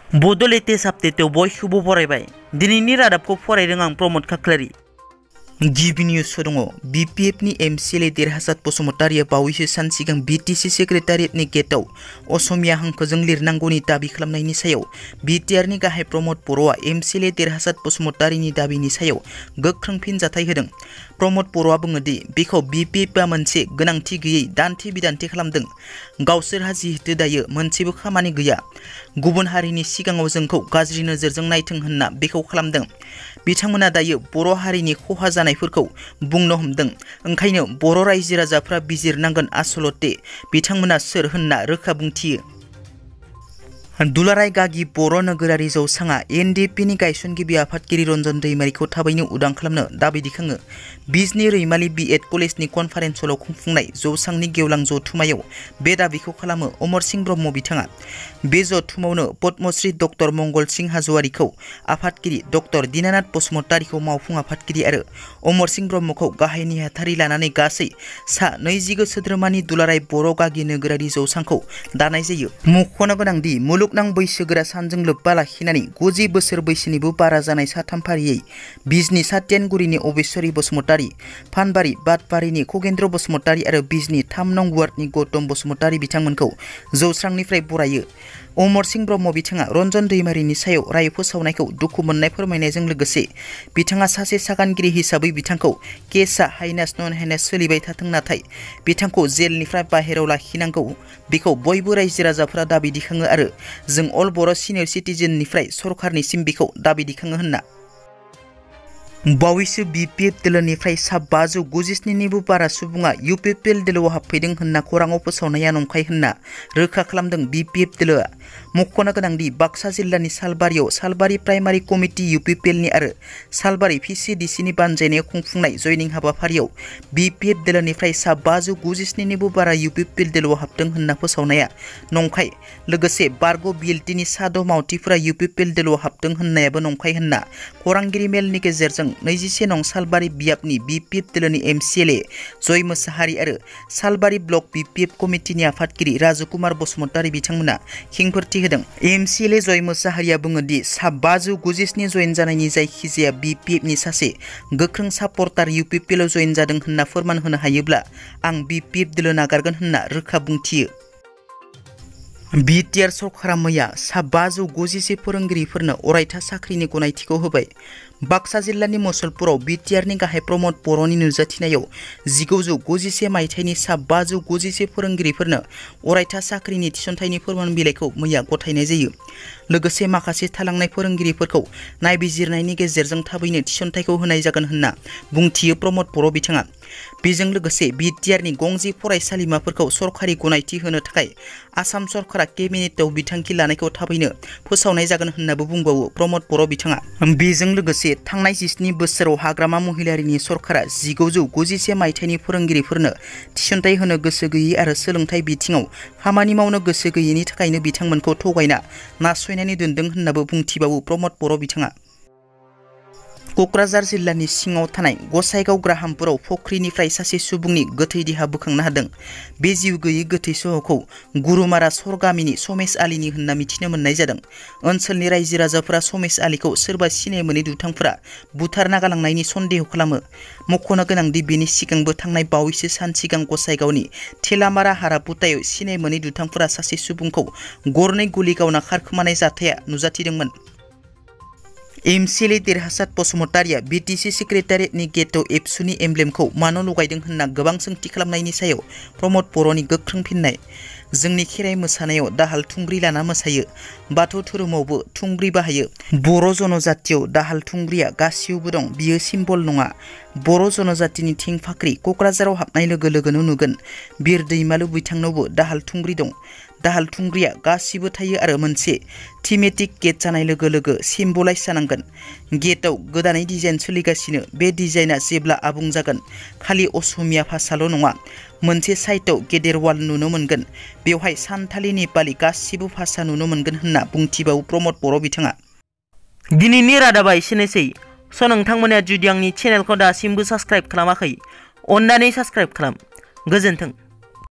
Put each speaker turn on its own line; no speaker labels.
बड' लेटेस्ट आपडेटआव बयखौबो बरायबाय। दिनैनि रादाबखौ फरायदों आं प्रमद खाख्लारि। गिबि निउस दङ। BPF नि MCLA देरहासात बसुमतारिया बावैसो सान सिगां BTC सेक्रेटारियेटनि गेटआव असमिया हांखोजों लिरनांगौनि दाबि खालामनायनि सायाव BTR नि गाहाय प्रमद बर'आ MCLA देरहासात बसुमतारिनि दाबिनि सायाव गोख्रों फिनजाथाय होदों। प्रमद बर'आ बुङो दि बेखौ BPF आ मोनसे गोनांथि गैयै दान्थे बिदान्थे खालामदों। गावसोरहा जिहेतु दायो मोनसेबो खामानि गैया, गुबुन हारिनि सिगाङाव जोंखौ गाज्रि नोजोरजों नायथों होनना बेखौ खालामदों। बिथांमोना दायो बर' हारिनि खहा जानायफोरखौ बुंनो हमदों। ओंखायनो बर' रायजो राजाफ्रा बिजिरनांगोन आसलते बिथांमोना सोर होनना रोखा बुंथियो। दुलाराय गागि बर' नोगोरारि जौसाङा NDP नि गायसनगिरि आफादगिरि रन्जन दैमारिखौ थाबैनो उदां खालामनो दाबि दिखाङो। बिजनि रैमालि B.Ed कलेजनि कनफारेन्स हलाव खुंफुंनाय जौसांनि गेवलां जथुमायाव बे दाबिखौ खालामो अमर सिंह ब्रह्म बिथाङा। बे जथुमावनो पद्मश्री डक्टर मंगल सिंह हाज'वारिखौ आफादगिरि, डक्टर दीनानाथ बसुमतारिखौ मावफुं आफादगिरि आरो अमर सिंह ब्रह्मखौ गाहाय नेहाथारि लानानै गासै सा 20 सोद्रोमानि दुलाराय बर' गागि नोगोरारि जौसांखौ दानाय जायो। मख'नो गोनांदि मुलुगनां बैसोगोरा सानजों लोब्बा लाखिनानै 90 बोसोर बैसोनिबो बारा जानाय साथाम फारियै बिजनि सातेनगुरिनि अबेश्वरी बसुमतारी, फानबारि बादबारिनि खगेन्द्र बसुमतारी आरो बिजनि 3 नं वार्डनि गौतम बसुमतारी बिथांमोनखौ जौस्रांनिफ्राय बरायो। अमर सिंह ब्रह्म बिथाङा रन्जन दैमारिनि सायाव राय फोसावनायखौ दुखु मोननाय फोरमायनायजों लोगोसे बिथाङा सासे सागानगिरि हिसाबै बिथांखौ केसआ हाइनास नन हाइनास सोलिबाय थाथों, नाथाय बिथांखौ जेलनिफ्राय बाहेरायाव लाखिनांगौ बेखौ बयबो रायजो राजाफोरा दाबि दिखाङो आरो जों अल बर' सिनियर सिटिजेननिफ्राय सरकारनिसिम बेखौ दाबि दिखाङो होनना। बावैसो BPF दोलोनिफ्राय सा 597 निबो बारा सुबुङा UPPL दोलोआव हाबफैदों होनना खौराङाव फोसावनाया नंखाय होनना रोखा खालामदों BPF दोलोआ। मख'नो गोनांदि बाक्सा जिल्लानि सालबारियाव सालबारि प्राइमारि कमिटि UPPL नि आरो सालबारि PCDC नि बानजायनायाव खुंफुंनाय जयनिं हाबाफारियाव BPF दोलोनिफ्राय सा 597 निबो बारा UPPL दोलोआव हाबदों होनना फोसावनाया नंखाय। लोगोसे बारग' BLT नि सा 6 मावथिफोरा UPPL दोलोआव हाबदों होननायाबो नंखाय होनना खौरांगिरि मेलनि गेजेरजों 21 नं सालबारि बियाबनि BPF दोलोनि MCLA जय मोसाहारि आरो सालबारि ब्लक BPF कमिटिनि आफादगिरि राजकुमार बसुमतारी बिथांमोना खेंफोरथि होदों। MCLA जय मोसाहारिया बुङो दि सा 597 जयेन जानायनि जायखिजाया BPF नि सासे गोख्रों सापर्टार UPPL आव जयेन जादों होनना फोरमान होनो हायोब्ला आं BPF दोलो नागारगोन होनना रोखा बुंथियो। BTR सरकारा मैया सा 597 फोरोंगिरिफोरनो अरायथा साख्रिनि गनायथिखौ होबाय। बाक्सा जिल्लानि मुसलपुराव BTR नि गाहाय प्रमद बर'नि नुजाथिनायाव 1991 मायथाइनि सा 597 फोरोंगिरिफोरनो अरायथा साख्रिनि थिसनथाइनि फोरमान बिलाइखौ मैया गथायनाय जायो। लोगोसे माखासे थालांनाय फोरोंगिरिफोरखौ नायबिजिरनायनि गेजेरजों थाबैनो थिसनथाइखौ होनाय जागोन होनना बुंथियो प्रमद बर' बिथाङा। बेजों लोगोसे BTR नि गंजि फरायसालिमाफोरखौ सरकारि गनायथि होनो थाखाय आसाम सरकारा केबिनेटआव बिथांखि लानायखौ थाबैनो फोसावनाय जागोन होननाबो बुंबावो प्रमद बर' बिथाङा। बेजों लोगोसे थांनाय 17 बोसोराव हाग्रामा महिलारिनि सरकारा 1991 मायथाइनि फोरोंगिरिफोरनो थिसनथाइ होनो गोसो गैयै आरो सोलोंथाइ बिथिङाव खामानि मावनो गोसो गैयैनि थाखायनो बिथांमोनखौ थगायना नासयनानै दोनदों होननाबो बुंथिबावो प्रमद बर' बिथाङा। क'क्राझार जिल्लानि सिङाव थानाय गसाइगाव ग्राहामपुराव फख्रिनिफ्राय सासे सुबुंनि गोथै देहा बोखांनो हादों। बे जिउ गैयै गोथै सह'खौ गुरुमारा सर गामिनि समेश आलीनि होनना मिथिनो मोननाय जादों। ओनसोलनि रायजो राजाफोरा समेश आलीखौ सोरबा सिनाय मोनै दुथांफोरा बुथारना गालांनायनि सन्देह खालामो। मख'नो गोनांदि बेनि सिगांबो थांनाय बावैसो सान सिगां गसाइगावनि थेलामारा हारापुतायाव सिनाय मोनै दुथांफोरा सासे सुबुंखौ गरनै गुलि गावना खारखोमानाय जाथाया नुजाथिदोंमोन। MCLA देरहासात बसुमतारिया BTC सेक्रेटारियेटनि गेटआव एबसुनि एमब्लेमखौ मानो लगायदों होनना गोबां सोंथि खालामनायनि सायाव प्रमद बर'नि गोख्रों फिननाय। जोंनि खेराइ मोसानायाव दाहाल थुंग्रि लाना मोसायो, बाथौ धोरोमावबो थुंग्रि बाहायो। बर' जनजातियाव दाहाल थुंग्रिया गासैयावबो दं, बियो सिम्बल नङा। बर' जनजातिनि थिं फाख्रि क'क्राझाराव हाबनाय लोगो लोगोनो नुगोन बिर दैमालु बिथांनावबो दाहाल थुंग्रि दं। दाहाल थुंग्रिया गासिबो थायो आरो मोनसे थीमेटिक गेट जानाय लोगो लोगो सिम्बलाइज जानांगोन। गेटआव गोदानै डिजाइन सोलिगासिनो, बे डिजाइना जेब्ला आबुं जागोन खालि असमिया भाषाल' नङा, मोनसे साइटआव गेदेर वाल नुनो मोनगोन, बेवहाय सानथालि नेपालि गासिबो भाषा नुनो मोनगोन होनना बुंथिबावो प्रमद बर' बिथाङा। दिनैनि रादाबा एसेनोसै। नोंथांमोना जुदि आंनि चेनेलखौ दासिमबो साबस्क्राइब खालामाखै, अन्नानै साबस्क्राइब खालाम। गोजोन्थों।